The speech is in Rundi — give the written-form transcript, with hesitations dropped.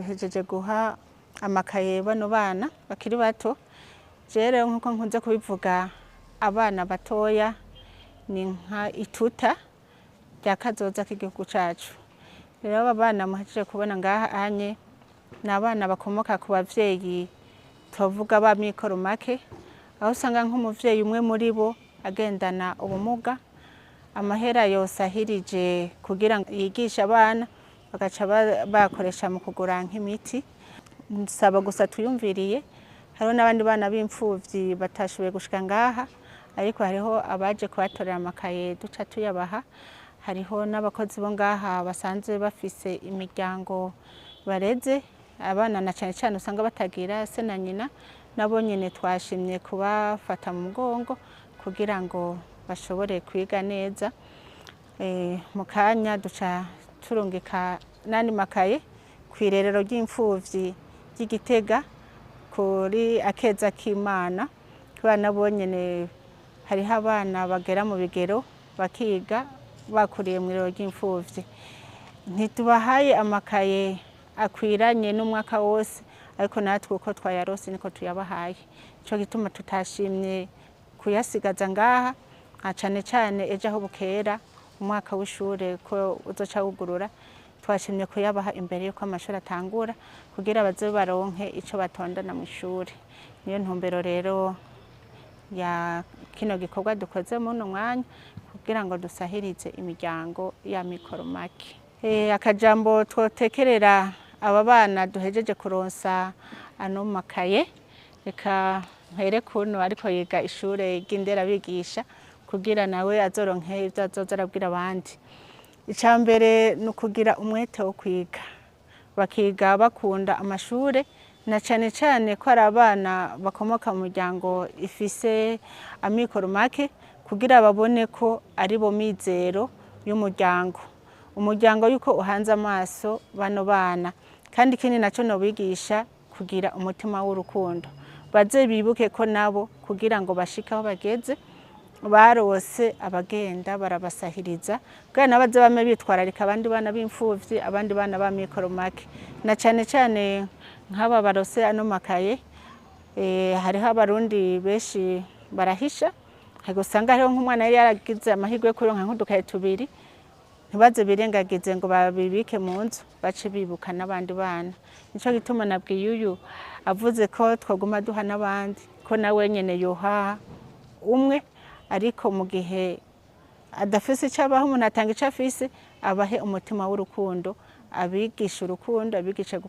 Duhejeje guha amakaye bano bana bakiri bato. Jewe rero, nkuko nkunze kubivuga, abana batoya ni nka ituta rya kazoza k'igihugu cacu. Rero aba bana muhejeje kubona ngaha anye ni abana bakomoka ku bavyeyi twovuga ba mikoro make, aho usanga nk'umuvyeyi umwe muri bo agendana ubumuga, amahera yose ahirije kugira ngo yigishe abana bagaca bakoresha mu kugura nk'imiti. Saba gusa tuyumviriye, hariho n'abandi bana b'imfuvyi batashoboye gushika ngaha, ariko hariho abaje kubatorera amakaye duca tuyabaha. Hariho n'abakozi bo ngaha basanzwe bafise imiryango bareze abana, na cane cane usanga batagira se na nyina, nabo nyene twashimye kubafata mu mugongo kugira ngo bashobore kwiga neza. Mu kanya duca turungika n'andi makaye kw'irerero ry'imfuvyi ry'Igitega kuri Akeza k'Imana, kubera nabo nyene hariho abana bagera mu bigero bakiga bakuriye mw'irerero ry'imfuvyi. Ntitubahaye amakaye akwiranye n'umwaka wose, ariko natwe uko twayarose niko tuyabahaye. Nico gituma tutashimye kuyasigaza ngaha, na cane cane ejo aho bukera umwaka w'ishure ko uzoca wugurura, twashimye kuyabaha imbere yuko amashure atangura kugira baze baronke ico batondana mw'ishure. Niyo ntumbero rero ya kino gikorwa dukoze muno mwanya kugira ngo dusahirize imiryango ya mikoro make. Akajambo twotekerera aba bana duhejeje kuronsa ano makaye, reka mpere kuno ariko yiga ishure ry'inderabigisha kugira nawe azoronke ivyo azoza arabwira abandi. Ica mbere ni ukugira umwete wo kwiga, bakiga bakunda amashure, na cane cane ko ari abana bakomoka mu miryango ifise amikoro make, kugira babone ko ari bo mizero y'umuryango, umuryango yuko uhanze amaso bano bana. Kandi ikindi naco nobigisha kugira umutima w'urukundo, baze bibuke ko nabo kugira ngo bashike aho bageze barose abagenda barabasahiriza, kugira nabo baze bame bitwararika abandi bana b'imfuvyi, abandi bana ba mikoro make, na cane cane nk'aba barose ano makaye. Hariho Abarundi benshi barahisha, usanga hariho nk'umwana yari yaragize amahirwe yo kuronka nk'udukaye tubiri, ntibaze birengagize ngo babibike mu nzu, bace bibuka n'abandi bana. Nico gituma nabwiye uyu avuze ko twoguma duha n'abandi, ko nawe nyene yoha umwe, ariko mu gihe adafise ico abaha, umuntu atanga ico afise, abahe umutima w'urukundo, abigishe urukundo, abigishe.